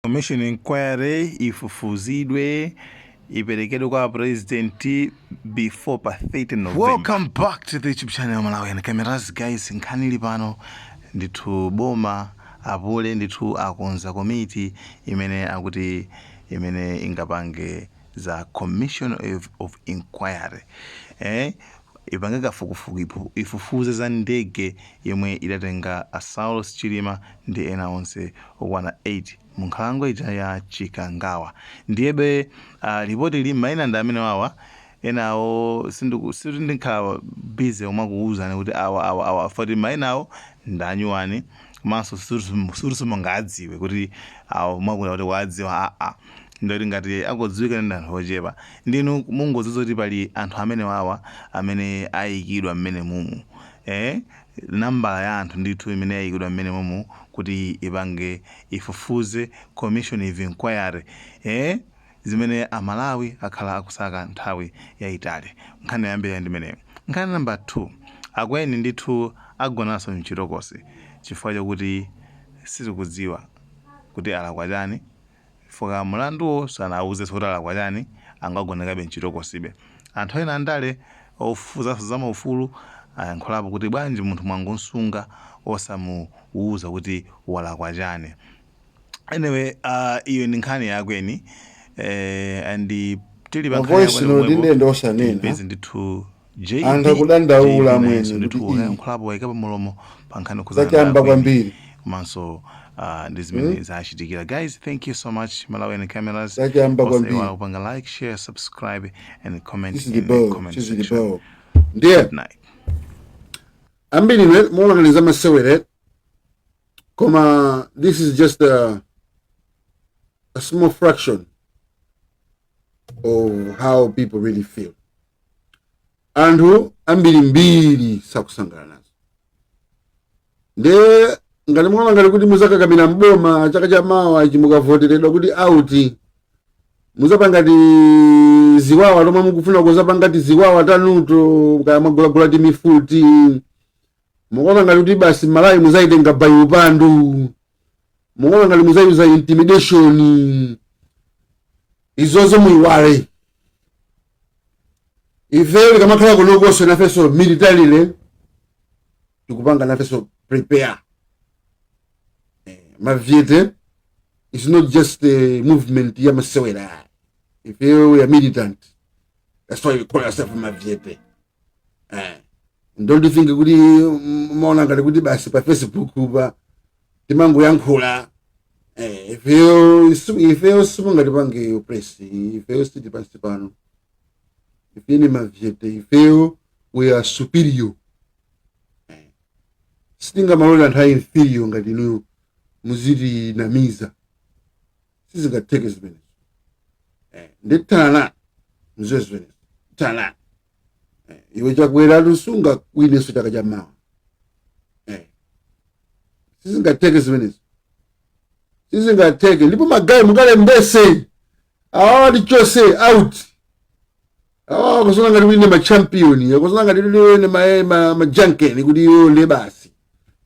Commission inquiry ifufuzidwe, iperekedwe kwa president before pa 30 November. Welcome back to the YouTube channel Malawi and Cameras. Guys, nkhani ili pano ndithu, boma apule ndithu akonza komiti imene akuti imene ingapange za commission of inquiry, ipange kafukufuku, ifufuze za ndege yomwe idatenga a Saulos Chilima ndi ena onse okwana 8 mu nkhalango ija ya Chikangawa. Ndiyebe ripoti ili maina ndi amene wawa enawo sikuti ndikhala busy omwe akuwuzani kuti awa, awa, awa, foti maina awo ndanyuwani, komanso sikuti simungadziwe kuti awo mwakuti kuti wadziwa. Aa, ndoti ngati akudziwika ndi anthu ochepa, ndinu mungodziwa kuti pali anthu amene wawa amene ayikidwa mmene mumu, nambala ya anthu ndithu imene yayikidwa mmene mumu kuti ipange ifufuze commission of inquiry, zimene Amalawi akhala akusaka nthawi yayitali. Nkhani yoyambirira ndi imeneyo. Nkhani namba 2, Akweni ndithu agonanso mchitokosi chifukwa chokuti sitikudziwa kuti alakwa chani, chifukwa mulanduwo sanawuzenso kuti alakwa chani, angagonekabe mchitokosibe. Anthu ena andale ofufuzanso za maufulu ayankhulapo kuti bwanji munthu mwangosunga osamuwuza kuti walakwa chani? Anyway, iyo ndi nkhani yakweni, and tili pa nkhani Ma voice yakweni note pomwepo, ndende osanena. Tipeze ndithu JB. Anthu akudandaula JB amwene nayenso kuti ndithu iyi wayankhulapo, wayika pamulomo pa nkhani yokhuzana ndi zachamba Akweni kwambiri. komanso ndi zimene zachitikira. Guys, thank you so much, Malawi Cameras. Zachamba kwambiri. Osaiwala kupanga like, share, subscribe and comment This is the in the ball. comment This is the section. ball. Ndiye Good night. Ambiri ine muonganiza masewere, koma this is just a small fraction of how people really feel. Anthu ambirimbiri sakusangalala nazo. Nde ngati muona ngati kuti muzakakamira mboma chaka cha mawa ichi, mukavoteredwa kuti out, muzapanga ti ziwawa lomwe mukufuna kuzapanga ti ziwawa tanuto, kaya mwagulagula ti mifuti, mukuona ngati kuti basi Malawi muzayitenga by upandu, mukuona ngati muzayuza intimidation, izozo muyiwale. Ife tikamakhala kunokonso nafenso militarily tikupanga nafenso prepare. Mavyete is not just a movement ya masewera. Ife we are militant, that's why we call ourselves mavyete. Don't you think kuti maona ngati kuti basi pa Facebook pa timangoyankhula? Ifeyo simungatipange press. Ifeyo siti pansi pano. Ife ni mavyete. Ifeyo we are superior. Sitingamalole anthu a inferior ngati inuyo muzitinamiza. Sizingatheke zimenezo. Ndithana mziwe zimenezo, thana. Iwe Chakwera, lusunga kwinenso chaka cha mawa. Sizingatheke zimenezo, sizingatheke. Ndipo magayi, mukalembese awa tichose out awa. Kusona ngati wine ma champion, kusona ngati wine ma junkie, kuti iwo ndi basi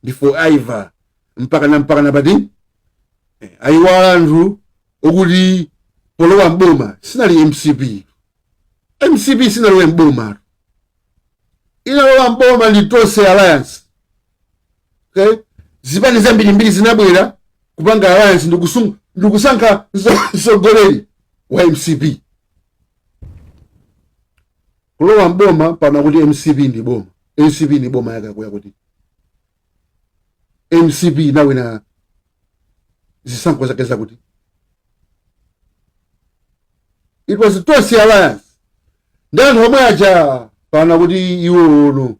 ndi forever mpaka na mpaka na pati. Ayiwala anthu okuti polowa mboma sinali MCP. MCP sinalowe mboma, inalowa mboma ndi Tonse Alliance, okay? Zipani zambirimbiri zinabwera kupanga alliance ndikusankha mtsogoleri wa MCP kulowa mboma. Pano kuti MCP ndi boma, MCP ndi boma yakakuya kuti MCP inawina zisankho zake zakuti it was Tonse Alliance ndi anthu omwe aja. Pano kuti iwo ono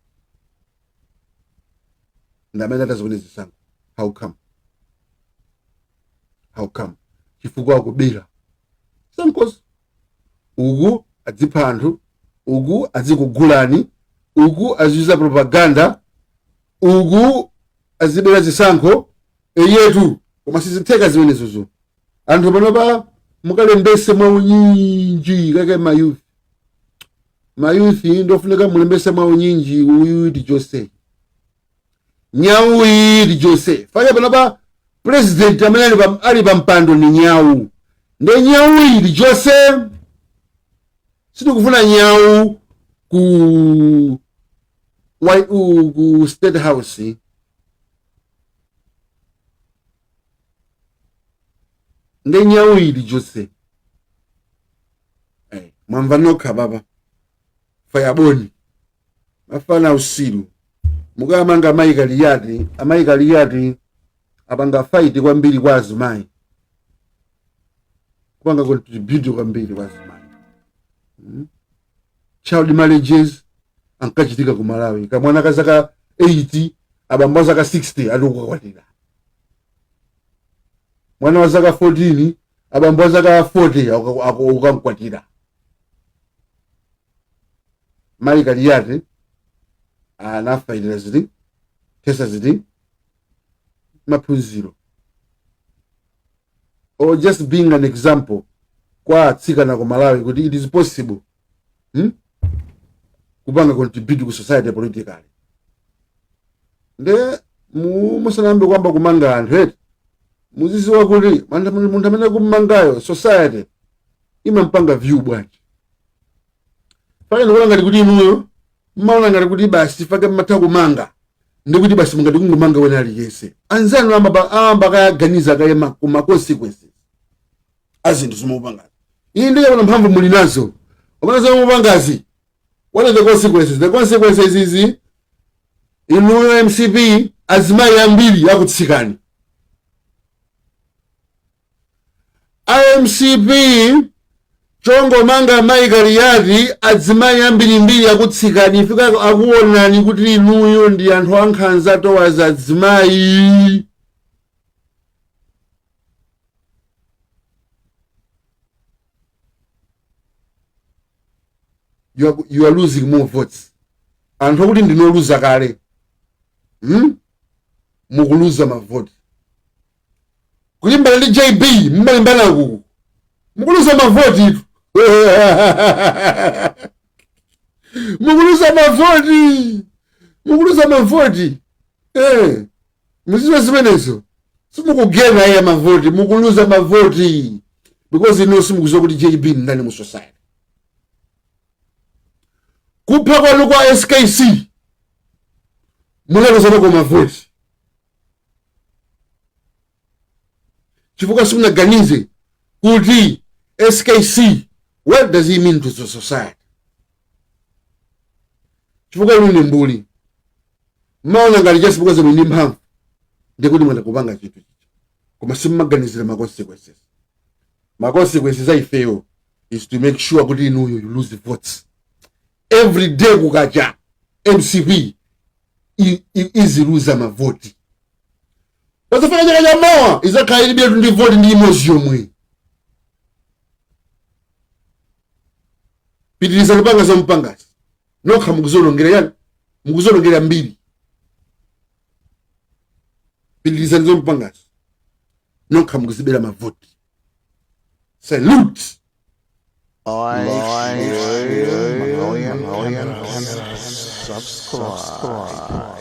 ndi amene ataziwine zisankho. How come? How come? Chifukwa akubera zisankhozo. Uku adzipha anthu, uku adzikugulani, uku aziuza propaganda, uku azibera zisankho eyetu. Koma sizitheka zimenezozo. Anthu panopa mukalembese mwaunyinji kake mayouth. Mayouth ndofunika mulembese mwaunyinji. Uyu tichose nyauyi, tichose fake. Panopa President amene ali pa mpando ni nyawu, nde nyawu ili chose. Sitikufuna nyawu ku State House. Nde nyawu ili chose. Mwamva nokha papa fayaboni mafana usilu mukamanga amayi Kaliyati. Amayi Kaliyati apanga fight kwambiri kwa azimayi, kupanga contribute kwambiri kwa azimayi. Child marriages ankachitika ku Malawi, kamwana ka zaka 8, abambo a zaka 60 ali kukakwatira. Mwana wa zaka 14, abambo a zaka 40 akukamkwatira. Mayi Kaliyati anafayitira ziti thesa ziti maphunziro or just being an example kwa atsikana ku Malawi kuti it is possible, Kupanga contribute ku society politically. Nde musanayambe kwamba kumanga anthu eti, muziziwa kuti munthu amene kummangayo society imampanga view bwanji. Fake ndikuona ngati kuti inuyo mmaona ngati kuti basi fake mmatha kumanga, ndikuti basi mungati kungomanga wena aliyense. Anzanu amba kayaganiza kaye kuma consequences azinthu zimupangazi. Iyi ndiye kuna mphamvu muli nazo, pamene zimupangazi, what are the consequences? The consequences is inuyo MCP azimayi ambiri akutsikani. IMCP chongomanga mayi Kaliyati, adzimayi ambirimbiri akutsikani, ifika akuonani kuti inuyo ndi anthu ankhanza towards adzimayi. You are losing more votes. Anthu akuti ndinoluza kale, Mukuluza mavoti kulimbana ndi JB, mmalimbana kuku, mukuluza mavoti itu, mukuluza mavoti, mukuluza mavoti. Muziwe zimenezo, simukugena ya mavoti, mukuluza mavoti because ino simukuziwa kuti JB ni ndani mu society. Kupha kwanu kwa SKC munaluzanako mavoti chifukwa simunaganize kuti SKC, what does he mean to the society? Chifukwa inu ni mbuli, maona ngati just because muli ndi mphamvu ndikuti mwenda kupanga chinthu chicha, koma simmaganizira ma consequences. Ma consequences a ifeyo is to make sure kuti inuyo you lose votes every day. Kukacha MCP iziluza mavoti, pazafika chaka cha mawa izakhala ilibe ndi voti ndi imodzi yomwe. Pitiriza kupanga zomupangazi nokha, mukuzonongera yani, mukuzonongera mbiri. Pitirizani zomupangazi nokha, mukuzibera mavoti. Salute. Like, share, Malawian cameras, subscribe.